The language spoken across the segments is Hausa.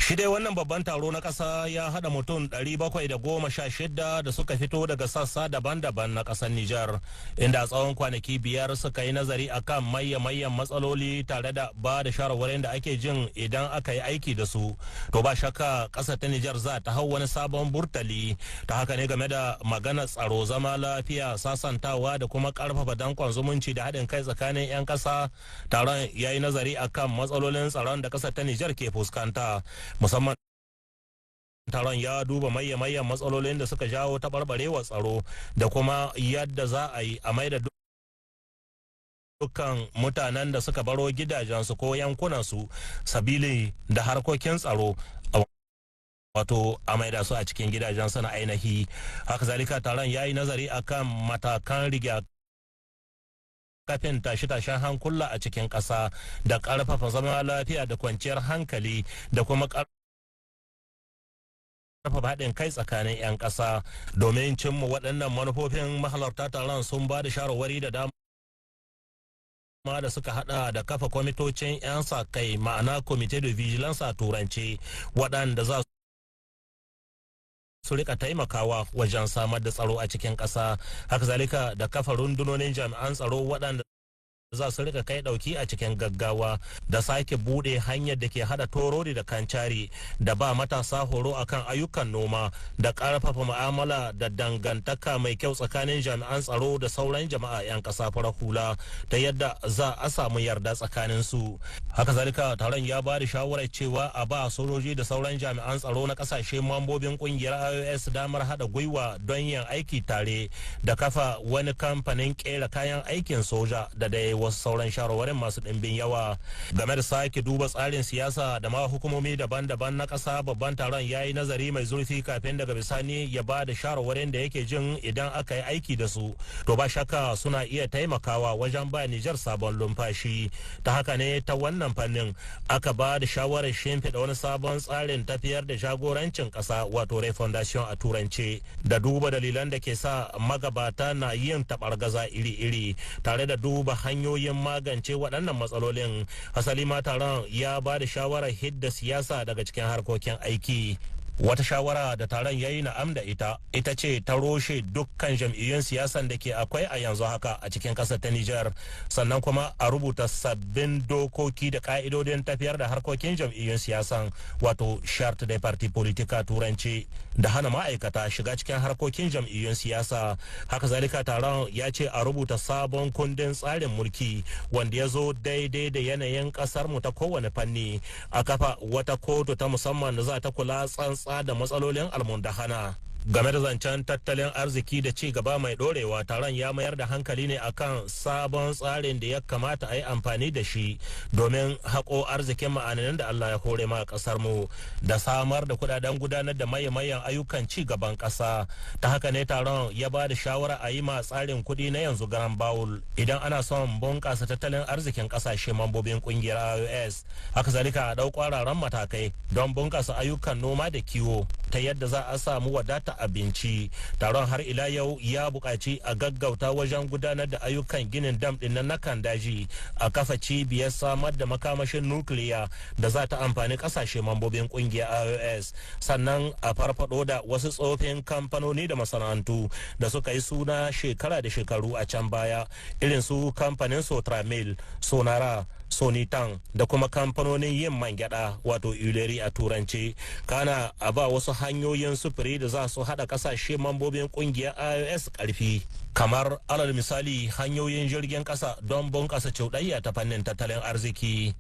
Shi dai wannan babban taro na ƙasa ya haɗa mutum 716 da suka fito daga sassa daban-daban na ƙasar Nijar, inda a tsawon kwanaki 5 suka yi nazari akan maye-mayen matsaloli tare da ba da shawarwarin da ake jin idan aka yi aiki da su, to ba shakka ƙasar ta Nijar za ta hau wani sabon burtali. Ta haka ne game da maganar tsaro, zama lafiya, sasantawa da kuma ƙarfafa dankon zumunci da haɗin kai tsakanin 'yan ƙasa. Taron ya yi nazari akan matsalolin tsaron da ƙasar ta Nijar ke fuskanta. Musamman taron ya duba maye-mayen matsalolin da suka jawo taɓarɓarewar tsaro da kuma yadda za a yi a maida dukkan mutanen da suka baro gidajensu ko yankunansu sabili da harkokin tsaro, wato a maida su a cikin gidajensu na ainihi. Haka zalika, taron ya yi nazari akan matakan riga kafin tashe-tashen hankula a cikin ƙasa da ƙarfafa zama lafiya da kwanciyar hankali da kuma ƙarfafa haɗin kai tsakanin 'yan ƙasa. Domin cimma waɗannan manufofin, mahalarta taron sun ba da shawarwari da dama da suka hada da kafa kwamitocin 'yan sa kai, ma'ana comité de vigilance a Turance, waɗanda za su rika taimakawa wajen samar da tsaro a cikin ƙasa. Haka zalika da kafa rundunonin jami'an tsaro waɗanda za su rika kai ɗauki a cikin gaggawa, da sake buɗe hanyar da ke hada Torodi da Kancari, da ba matasa horo akan ayyukan noma, da ƙarfafa mu'amala da dangantaka mai kyau tsakanin jami'an tsaro da sauran jama'a 'yan ƙasa farar hula, ta yadda za a samu yarda tsakanin su. Haka zalika, taron ya ba da shawarar cewa a ba sojoji da sauran jami'an tsaro na ƙasashe mambobin ƙungiyar AES damar haɗa gwiwa don yin aiki tare, da kafa wani kamfanin ƙera kayan aikin soja, da dai wasu sauran shawarwarin masu ɗimbin yawa. Game da sake duba tsarin siyasa da ma hukumomi daban-daban na ƙasa, babban taron ya yi nazari mai zurfi kafin daga bisani ya ba da shawarwarin da yake jin idan aka yi aiki da su, to ba shakka suna iya taimakawa wajen ba Nijar sabon lumfashi. Ta haka ne, ta wannan fannin aka ba da shawarar shimfiɗa wani sabon tsarin tafiyar da jagorancin ƙasa, wato refondation a Turance, da duba dalilan da ke sa magabata na yin taɓargaza iri-iri tare da duba hanyoyin magance waɗannan matsalolin. Hasali ma, taron ya ba da shawarar hidda siyasa daga cikin harkokin aiki. Wata shawara da taron ya yi na'am da ita, ita ce ta roshe dukkan jam'iyyun siyasan da ke akwai a yanzu haka a cikin ƙasar ta Nijar, sannan kuma a rubuta sabbin dokoki da ka'idodin tafiyar da harkokin jam'iyyun siyasan, wato charte des partis politiques Turanci, da hana ma'aikata shiga cikin harkokin jam'iyyun siyasa. Haka zalika, taron ya ce a rubuta sabon kundin tsarin mulki wanda ya zo daidai da yanayin ƙasar mu ta kowane fanni, a kafa wata kotu ta musamman da za ta kula tsantsa da matsalolin almundahana. Game da zancen tattalin arziki da ci gaba mai dorewa, taron ya mayar da hankali ne akan sabon tsarin da ya kamata a yi amfani da shi domin haƙo arzikin ma'adanan da Allah ya hore ma ƙasar mu, da samar da kudaden gudanar da maye-mayen ayyukan ci gaban ƙasa. Ta haka ne taron ya ba da shawara a yi ma tsarin kuɗi na yanzu garan bawul idan ana son bunƙasa tattalin arzikin ƙasashe mambobin ƙungiyar AES. Haka zalika, a ɗau ƙwararan matakai don bunƙasa ayyukan noma da kiwo ta yadda za a samu wadata abinci. Taron har ila yau ya buƙaci a gaggauta wajen gudanar da ayyukan ginin dam ɗin na Kandaji, a kafa cibiyar samar da makamashin nukiliya da za ta amfani ƙasashe mambobin ƙungiyar AES, sannan a farfado da wasu tsofin kamfanoni da masana'antu da suka yi suna shekara da shekaru a can baya, irin su kamfanin Sotramil, Sonara, Sonitan da kuma kamfanonin yin man gyada, wato huilerie a Turance. Kana a ba wasu hanyoyin sufuri da za su hada kasashe mambobin kungiyar AES karfi, kamar alal misali hanyoyin jirgin kasa, don bunkasa cuɗayya ta fannin tattalin arziki.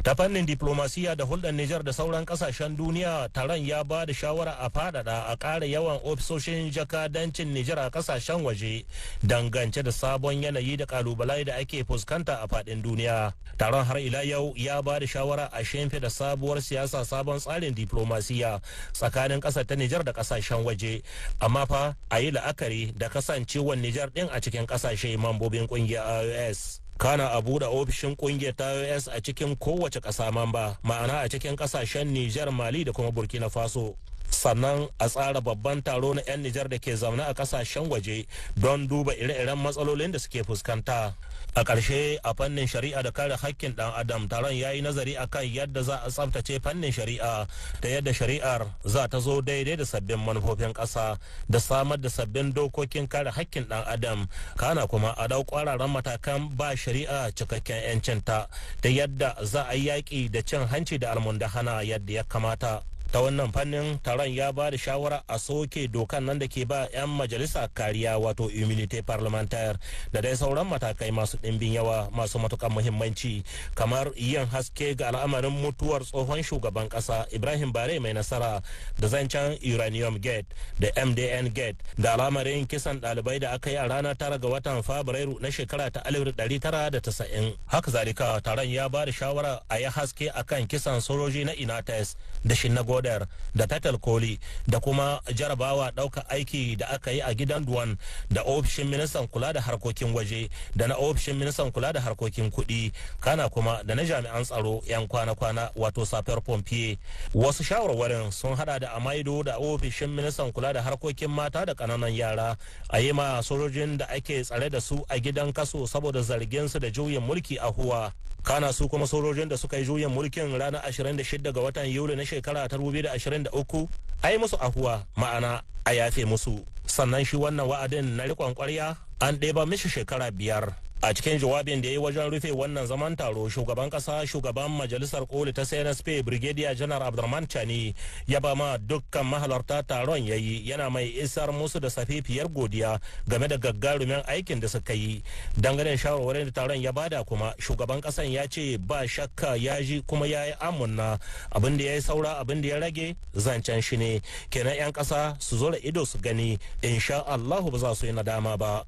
Ta fannin diplomasiya da hulɗar Nijar da sauran kasashen duniya, taron ya ba da shawara a faɗaɗa, a ƙara yawan ofisoshin jakadancin Nijar a kasashen waje dangance da sabon yanayi da ƙalubalai da ake fuskanta a faɗin duniya. Taron har ila yau ya ba da shawara a shimfiɗa sabuwar siyasa, sabon tsarin diplomasiya tsakanin ƙasar ta Nijar da kasashen waje, amma fa a yi la'akari da kasancewar Nijar ɗin a cikin ƙasashe mambobin ƙungiyar AES. Kana a buɗe ofishin ƙungiyar ta AES a cikin kowace ƙasa mamba, ma'ana a cikin ƙasashen Nijar, Mali da kuma Burkina Faso. Sannan a tsara babban taro na 'yan Nijar da ke zaune a kasashen waje don duba ire-iren matsalolin da suke fuskanta. A ƙarshe, a fannin shari'a da kare hakkin ɗan adam, taron ya yi nazari akan yadda za a tsabtace fannin shari'a da yadda shari'ar za ta zo daidai da sabbin manufofin ƙasa da samar da sabbin dokokin kare hakkin ɗan adam. Kana kuma a dau ƙwararan matakan ba shari'a cikakken 'yancinta ta yadda za a yi yaƙi da cin hanci da almundahana yadda ya kamata. Ta wannan fannin, taron ya ba da shawara a soke dokan nan da ke ba 'yan majalisa kariya, wato immunité parlementaire, da dai sauran matakai masu ɗimbin yawa masu matukan muhimmanci, kamar yin haske ga al'amarin mutuwar tsohon shugaban ƙasa Ibrahim Bare Mai Nasara, da zancen Uranium Gate da MDN Gate, da al'amarin kisan ɗalibai da aka yi a ranar 9 ga watan Fabrairu na shekara ta 1990. Haka zalika, taron ya ba da shawara a yi haske akan kisan sojoji na Inates da Shinnago Godar da Tatal Koli, da kuma jarabawa ɗauka aiki da aka yi a gidan Duwan da ofishin ministan kula da harkokin waje da na ofishin ministan kula da harkokin kuɗi, kana kuma da na jami'an tsaro 'yan kwana-kwana, wato sapeurs-pompiers. Wasu shawarwarin sun hada da a maido da ofishin ministan kula da harkokin mata da ƙananan yara, a yi ma sojojin da ake tsare da su a gidan kaso saboda zargin su da juyin mulki ahuwa, kana su kuma sojojin da suka yi juyin mulkin ranar 26 ga watan Yuli na shekara ta 2023 a yi musu ahuwa, ma'ana a yafe musu. Sannan shi wannan wa'adin na riƙon ƙwarya an ɗeba mishi shekara 5. A cikin jawabin da ya yi wajen rufe wannan zaman taro, shugaban kasa, shugaban majalisar koli ta CNSP, Brigadier Janar Abdurrahman Chani, ya ba ma dukkan mahalarta taron ya yi, yana mai isar musu da safifiyar godiya game da gagarumin aikin da suka yi. Dangane da shawarwarin da taron ya bada kuma, shugaban kasan ya ce ba shakka ya ji kuma ya yi amunna. Abin da ya yi saura, abin da ya rage, zancen shi ne. Kenan 'yan kasa su zo da ido su gani, insha Allahu ba za su yi nadama ba.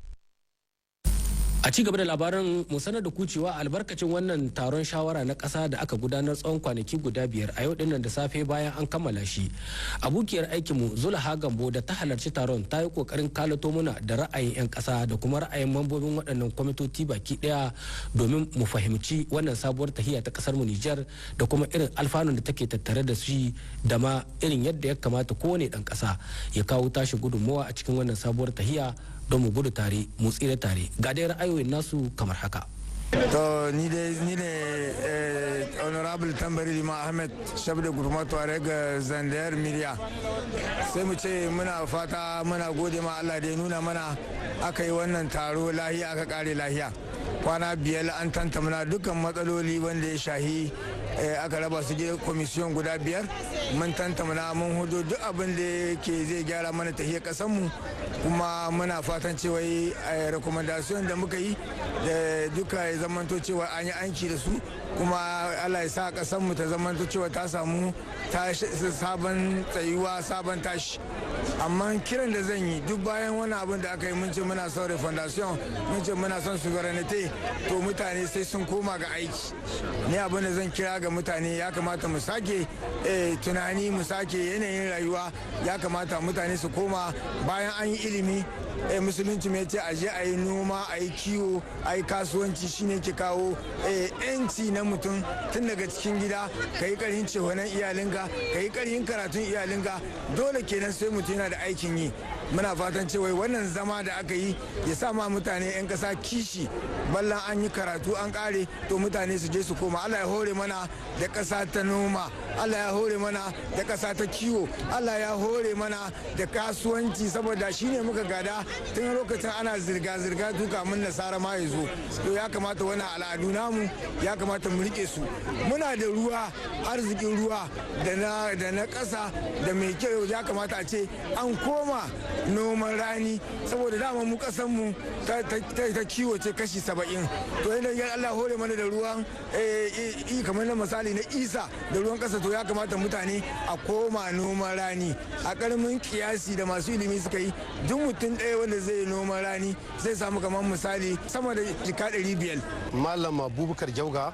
A ci gaba da labaran mu, sanar da ku cewa albarkacin wannan taron shawara na ƙasa da aka gudanar tsawon kwanaki guda 5, a yau dinnan da safe bayan an kammala shi, abokiyar aikinmu Zulaha Gambo da ta halarci taron ta yi kokarin kalato muna da ra'ayin 'yan ƙasa da kuma ra'ayin mambobin waɗannan kwamitoci baki ɗaya, domin mu fahimci wannan sabuwar tahiya ta ƙasar mu Nijar da kuma irin alfanun da take tattare da shi, da ma irin yadda ya kamata kowane ɗan ƙasa ya kawo tashi gudunmawa a cikin wannan sabuwar tahiya, don mu gudu tare mu tsira tare. Ga dai ra'ayoyin nasu kamar haka. To, ni dai ni ne Honorable Tambari Lima Ahmed, chef de groupement Tuareg Zandayar Miriya. Sai mu ce muna fata, muna gode ma Allah da ya nuna mana aka yi wannan taro lahiya, aka kare lahiya. Kwana 5 an tantamna dukkan matsaloli wanda ya shahi, aka raba su gida commission guda 5. Mun tantamna, mun hudu duk abin da yake zai gyara mana tahiyar kasanmu, kuma muna fatan cewa recommendation da muka yi da duka ya zamanto cewa an yi aiki da su, kuma Allah ya sa kasanmu ta zamanto cewa ta samu sabon tsayuwa, sabon tashi. Amma kiran da zan yi, duk bayan wani abin da aka yi, mun ce muna son refondation, mun ce muna son souveraineté, to mutane sai sun koma ga aiki. Ni abin da zan kira ga mutane, ya kamata mu sake tunani, mu sake yanayin rayuwa. Ya kamata mutane su koma bayan an yi ilimi. Musulunci mai ce a je a yi noma, a yi kiwo, a yi kasuwanci, shine ke kawo yanci na mutum tun daga cikin gida. Ka yi karhin cehonen iyalinka, ka yi karhin karatun iyalinka, dole kenan sai mutum yana da aikin yi. Muna fatan cewa wannan zama da aka yi ya sa ma mutane 'yan kasa kishi. Ballan an yi karatu an kare, to mutane su je su koma. Allah ya hore mana da kasa ta noma, Allah ya hore mana da kasa ta kiwo, Allah ya hore mana da kasuwanci, saboda shine muka gada tun lokacin ana zirga-zirga duka mun nasara ma ya zo. To, ya kamata wannan al'adu namu, ya kamata mu rike su. Muna da ruwa, arzikin ruwa da na ƙasa da mai kyau. Ya kamata a ce an koma noman rani, saboda dama mu kasan mu ta kiwo ce kashi 70. To, yadda Allah hore mana da ruwan kamar na misali na isa da ruwan kasa, to ya kamata mutane a koma noman rani. A karamin kiyasi da masu ilimi suka yi, duk mutum ɗaya wanda zai yi noman rani zai samu kamar misali sama da jika 500. Malam Abubakar Jauga,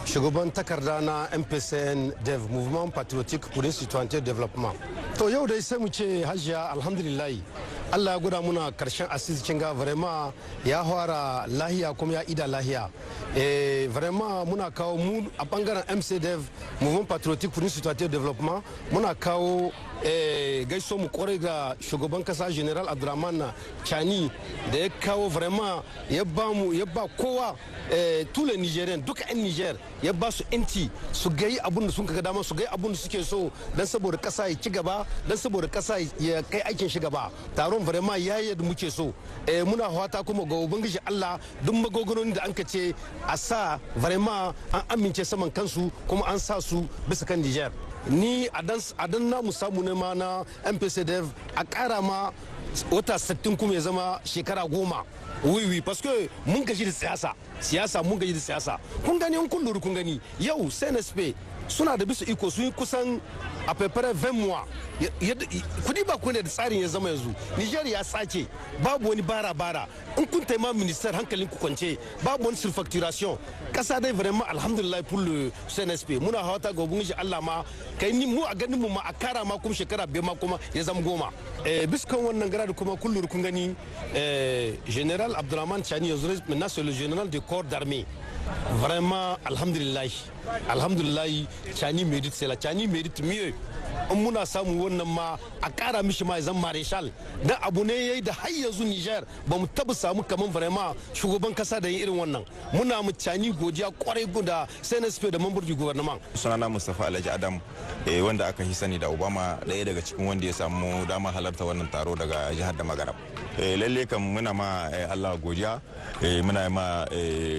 shugaban takarda na MPCN Dev, Mouvement Patriotique pour une Citoyenneté Développement. To, yau dai sai mu ce, Hajiya, alhamdulillah. Allah ya gwada muna karshen assises ga, vraiment ya fara lahiya kuma ya ida lahiya. Vraiment muna kawo mu a bangaren MCDF, Mouvement Patriotique pour une Citoyenneté de Développement, muna kawo gaiso mu kwarai ga shugaban kasa, General Abdurrahman Chani, da ya kawo vraiment ya ba mu, ya ba kowa, tous les Nigériens, duka 'yan Niger, ya ba su inci su gai abun da sun ga dama, su gai abun da suke so, dan saboda kasa ya ci gaba, dan saboda kasa ya kai aikin shi gaba. Taron vraiment ya yi yadda muke so. Muna fata kuma ga Ubangiji Allah, duk magogononin da an ka ce a sa, vraiment an amince saman kansu kuma an sa su bisa kan Niger. Ni a dan namu samu ne ma na MPCDF a kara ma wata 60 kuma ya zama shekara 10. Oui, parce que mun gaji da siyasa, siyasa, mun gaji da siyasa. Kun gani, in kun lura, kun gani yau CNSP suna da bisa iko sun yi kusan à peu près 20 mois. Kudi ba ku ne da tsarin ya zama yanzu Niger ya sace, babu wani bara bara. In kun taima ministère, hankalin ku kwance, babu wani surfacturation. Kasa dai vraiment alhamdulillah pour le CNSP. Muna hawata ga Ubangiji Allah ma kai ni mu a ganin mu ma a kara ma kuma shekara 5 ma kuma ya zama 10. Biskan wannan gara da kuma kun lura, kun gani, General Abdurrahman Chani yanzu maintenant c'est le général de corps d'armée. Vraiment alhamdulillah, alhamdulillah, Chani mérite cela, Chani mérite mieux. In muna samu wannan ma a kara mishi ma ya zama maréchal, dan abu ne yayi da har yanzu Niger ba mu taba samu kaman vraiment shugaban kasa da yin irin wannan. Muna mu Chani godiya kwarai da CNSP da membre du gouvernement. Sunana Mustapha Alhaji Adam, wanda aka fi sani da Obama, ɗaya daga cikin wanda ya samu damar halarta wannan taro daga jihar da Magaram. Lalle kam muna ma Allah godiya, muna ma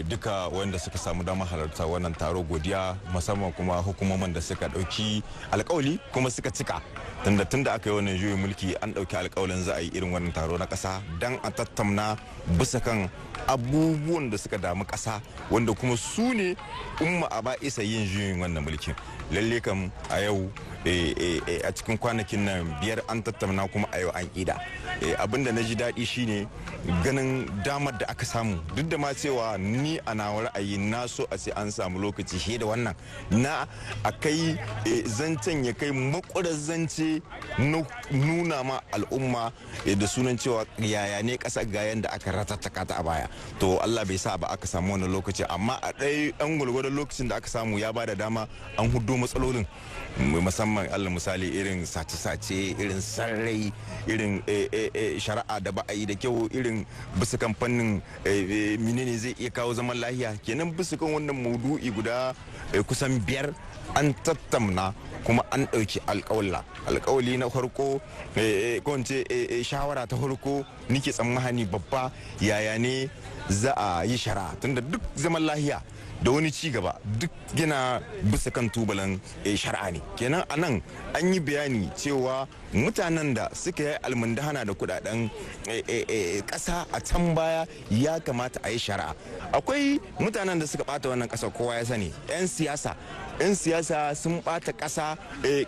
duka wanda suka samu damar halarta wannan taro godiya, musamman kuma hukumomin da suka ɗauki alkawali kuma suka cika, tunda aka yi wannan juyin mulki an ɗauki alkawalin za a yi irin wannan taro na ƙasa don a tattauna bisa kan abubuwan da suka damu ƙasa, wanda kuma su ne umma a ba isa yin juyin wannan mulkin. Lalle kam a yau, a cikin kwanakin nan 5 an tattauna kuma a yau an ida. Abinda na ji daɗi shine ganin damar da aka samu, duk da ma cewa ni a nawa ra'ayi na so a ce an samu lokaci shi da wannan na a kai zancen ya kai makwarar zance na nuna ma al'umma da sunan cewa yaya ne ƙasa ga yanda aka ratattaka ta a baya. To Allah bai sa ba aka samu wannan lokaci, amma a ɗaya ɗan gwalgwadon lokacin da aka samu ya ba da dama an hudo matsalolin, musamman allah misali irin sace-sace, irin sarrai, irin shari'a da ba a yi da kyau, irin bisa kan fannin menene zai iya kawo zaman lahiya. Kenan bisa kan wannan maudu'i guda kusan 5 an tattamna kuma an ɗauki alƙawalla. Alƙawali na farko, ko in ce shawara ta farko nike tsammani babba, yaya ne za a yi shari'a, tunda duk zaman lahiya da wani ci gaba duk gina bisa kan tubalan shari'a ne. Kenan a nan an yi bayani cewa mutanen da suka yi almundahana da kudaden kasa a can baya ya kamata a yi shari'a. Akwai mutanen da suka bata wannan kasa, kowa ya sani, 'yan siyasa. 'Yan siyasa sun bata kasa.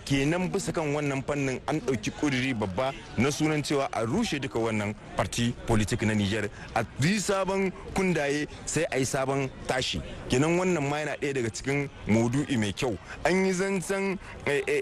Kenan bisa kan wannan fannin an ɗauki ƙuduri babba na sunan cewa a rushe duka wannan parti politique na Niger, a yi sabon kundaye, sai a yi sabon tashi. Kenan wannan ma yana ɗaya daga cikin maudu'i mai kyau. An yi zancen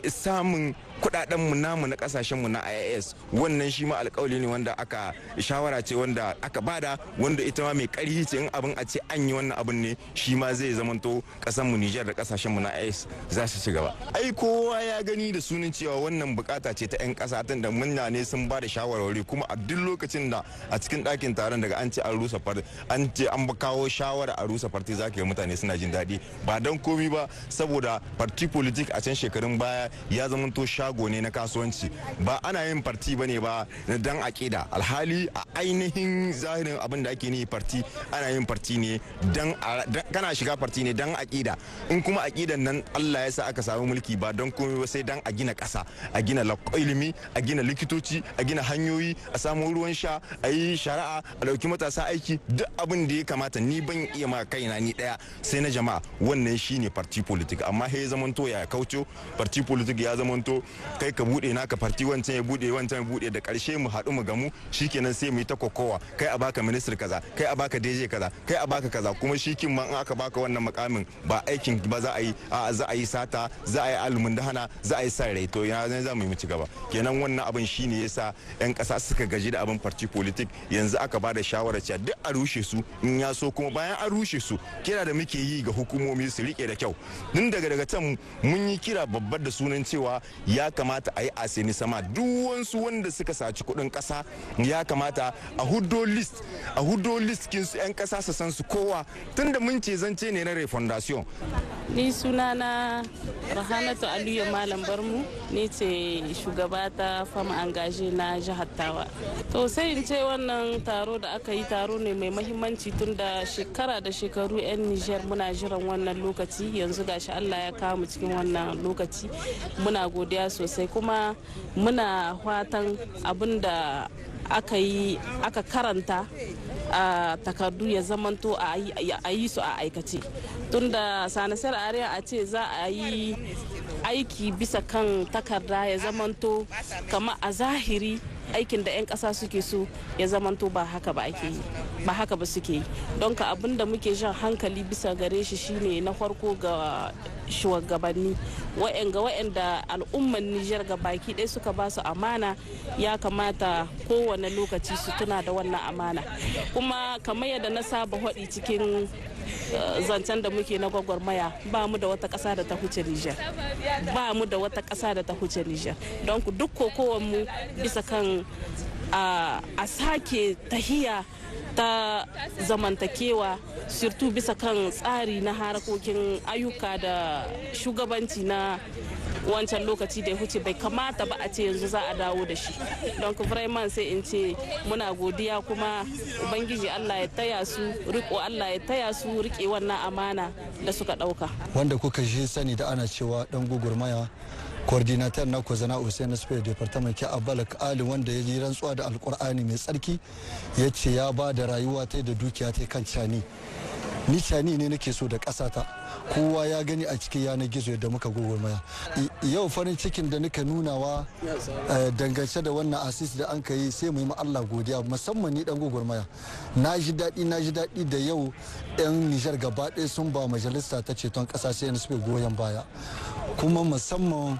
samun kudaden mu namu na kasashen mu na IIS. Wannan shi ma alkawali ne wanda aka shawara ce wanda aka bada, wanda ita ma mai karhi ce. In abin a ce an yi wannan abin ne, shi ma zai zamanto kasan mu Niger da kasashen mu na IIS za su ci gaba. Ai kowa ya gani da sunan cewa wannan bukata ce ta 'yan kasa, tun da mutane sun ba da shawarwari. Kuma a duk lokacin da a cikin ɗakin taron daga an ce an rusa parti, an ce an kawo shawara a rusa parti, zaka ga mutane suna jin daɗi, ba don komi ba saboda parti politique a can shekarun baya ya zamanto shago ne na kasuwanci. Ba ana yin parti ba ne ba dan aƙida, alhali a ainihin zahirin abin da ake ni parti, ana yin parti ne dan kana shiga parti ne dan aƙida. In kuma aƙidan nan Allah ya sa aka samu mulki, ba don komai ba sai dan a gina ƙasa, a gina ilimi, a gina likitoci, a gina hanyoyi, a samu ruwan sha, a yi shari'a, a ɗauki matasa aiki, duk abin da ya kamata. Ni ban iya ma kaina ni ɗaya, sai na jama'a. Wannan shine parti politique. Amma he zamanto ya kauce parti politique ya zamanto kai ka bude naka parti, wancan ya bude, wancan ya bude, da karshe mu haɗu mu gamu, shikenan sai mu yi ta kokowa: kai a baka minister kaza, kai a baka DG kaza, kai a baka kaza. Kuma shikin ma in aka baka wannan mukamin ba aikin ba za a yi. A za a yi sata, za a yi almundahana, za a yi sa rai. To ya za mu yi mu ci gaba? Kenan wannan abin shine yasa yan kasa suka gaji da abin parti politique. Yanzu aka ba da shawarar cewa duk a rushe su. In ya so kuma bayan an rushe su, kira da muke yi ga hukumomi su rike da kyau. Tun daga can mun yi kira babbar da sunan cewa ya kamata a yi aseni sama duk wasu wanda suka saci kuɗin ƙasa. Ya kamata a hudo list, a hudo list kin su, 'yan ƙasa su san su kowa, tunda mun ce zance ne na refondation. Ni sunana Rahanatu Aliyu Malam Barmu, ni ce shugaba ta Femmes Engagées na jihar Tawa. To, sai in ce wannan taro da aka yi taro ne mai mahimmanci, tun da shekara da shekaru 'yan Nijar muna jiran wannan lokaci. Yanzu gashi Allah ya kawo mu cikin wannan lokaci, muna godiya sosai, kuma muna fatan abin da aka yi, aka karanta a takardu, ya zamanto a yi su a aikace, tunda ça ne sert à rien a ce za a yi aiki bisa kan takarda, ya zamanto kama a zahiri aikin da 'yan ƙasa suke so ya zamanto ba haka ba ake yi, ba haka ba suke yi. Don ka abin da muke jan hankali bisa gare shi shine na farko ga shugabanni wa'anga wa'anda al'umman Nijar ga baki ɗaya suka ba su amana, ya kamata kowane lokaci su tuna da wannan amana. Kuma kamar yadda na saba haɗi cikin zancen da muke na gwagwarmaya, ba mu da wata ƙasa da ta huce Nijar, ba mu da wata ƙasa da ta huce Nijar. Don ku duk kokowar mu bisa kan a sake tahiya ta zamantakewa, surtout bisa kan tsari na harkokin ayyuka da shugabanci na wancan lokaci da ya huce, bai kamata ba a ce yanzu za a dawo da shi. Don vraiment sai in ce muna godiya, kuma Ubangiji Allah ya taya su riko, Allah ya taya su rike wannan amana da suka dauka. Wanda kuka ji sani da ana cewa dan gugurmaya, coordinator na Kozana CNSP département ke Abalak Ali, wanda ya yi rantsuwa da Alkur'ani mai tsarki, ya ce ya ba da rayuwa ta da dukiya ta kan Cani. Ni Cani ne nake so da ƙasata. Kowa ya gani a cikin yanar gizo yadda muka gwagwarmaya. Yau farin cikin da nika nunawa dangance da wannan assises da an ka yi, sai mu yi Allah godiya. Musamman ni dan gwagwarmaya, na ji daɗi, na ji daɗi da yau 'yan Nijar gaba ɗaya sun ba majalisa ta ceton ƙasa CNSP goyon baya, kuma musamman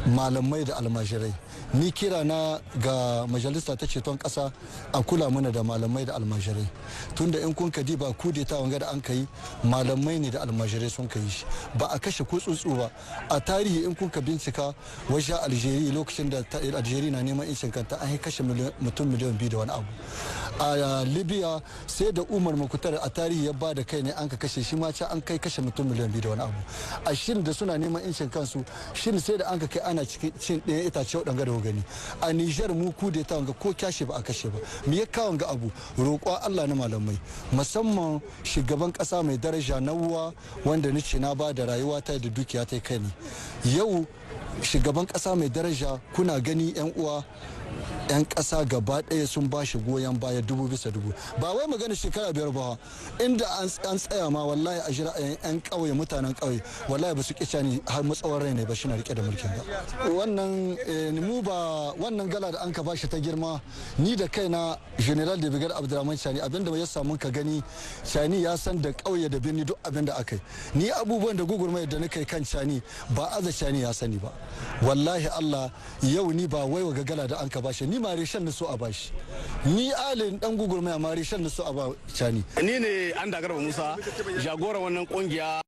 malamai da almajirai. Ni kira na ga majalisa ta ceton ƙasa, a kula mana da malamai da almajirai, tunda in kun ka diba kudeta wanga da an ka yi, malamai ne da almajirai sun ka yi shi, ba a kashe ko tsuntsu ba. A tarihi in kun ka bincika, wajen Algeria, lokacin da Algeria na neman incin kanta, an yi kashe mutum miliyan 2 da wani abu. A Libya, sai da Umar Mukhtar a tarihi ya ba da kai ne an ka kashe shi ma, can an kai kashe mutum miliyan 2 da wani abu. A Chine da suna neman incin kansu, Chine sai da an ka kai ana cikin ɗaya itace waɗanga da gani. A Nijar mu kudeta wanga ko kyashe ba a kashe ba. Me ya kawo ga abu? Roƙon Allah na malamai, musamman shugaban ƙasa mai daraja na uwa, wanda ni ce na ba da rayuwa ta da dukiya ta kai ne. Yau shugaban ƙasa mai daraja, kuna gani yan uwa, 'yan ƙasa gaba ɗaya sun ba shi goyon baya 1000 bisa 1000. Ba wai magana shekara 5 ba, inda an tsaya ma wallahi a jira 'yan ƙauye, mutanen ƙauye wallahi ba su ƙi ni har matsawar rai ne ba shi na rike da mulkin ba. Wannan mu ba wannan gala da an ka bashi ta girma, ni da kaina Général de Brigade Abdurrahman Chani, abinda ya samu ka gani, Chani ya san da ƙauye da birni duk abinda aka yi. Ni abubuwan da gugurmayar da nika kan Chani, ba aza Chani ya sani ba. Wallahi Allah, yau ni ba wai wa gala da an ka bashi, ni maréchal na so a bashi. Ni alin dan gugurmaya, maréchal na so a ba Chani. Ni ne an da Garba Musa, jagoran wannan kungiya.